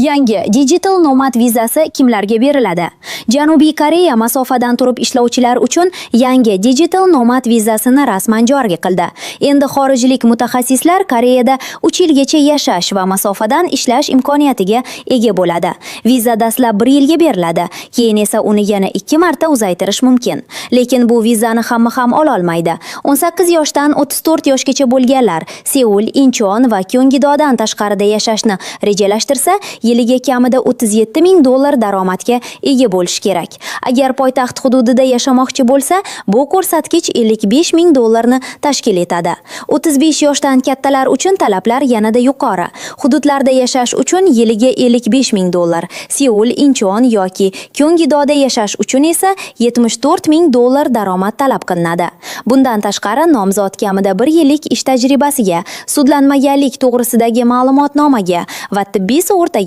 Yangi Digital Nomad vizasi kimlarga beriladi? Janubiy Koreya masofadan turib ishlovchilar uchun yangi Digital Nomad vizasini rasman joriy qildi. Endi xorijlik mutaxassislar Koreyada 3 yilgacha yashash va masofadan ishlash imkoniyatiga ega bo'ladi. Viza dastlab 1 yilga beriladi, keyin esa uni yana 2 marta uzaytirish mumkin. Lekin bu vizani hamma ham ola olmaydi. 18 yoshdan 34 yoshgacha bo'lganlar Seul, Incheon va Kyonggidodan tashqarida yashashni rejalashtirsa, yiliga kamida 37 ming dollar daromadga ega bo'lishi kerak. Agar poytaxt hududida yashamoqchi bo'lsa, bu ko'rsatkich 55 ming dollarni tashkil etadi. 35 yoshdan kattalar uchun talablar yanada yuqori. Hududlarda yashash uchun yiliga 55 ming dollar, Seul, Incheon yoki Kyonggidoda yashash uchun esa 74 ming dollar daromad talab qilinadi. Bundan tashqari, nomzod kamida 1 yillik ish tajribasiga, sudlanmaganlik to'g'risidagi ma'lumotnomaga va tibbiy sug'urtaga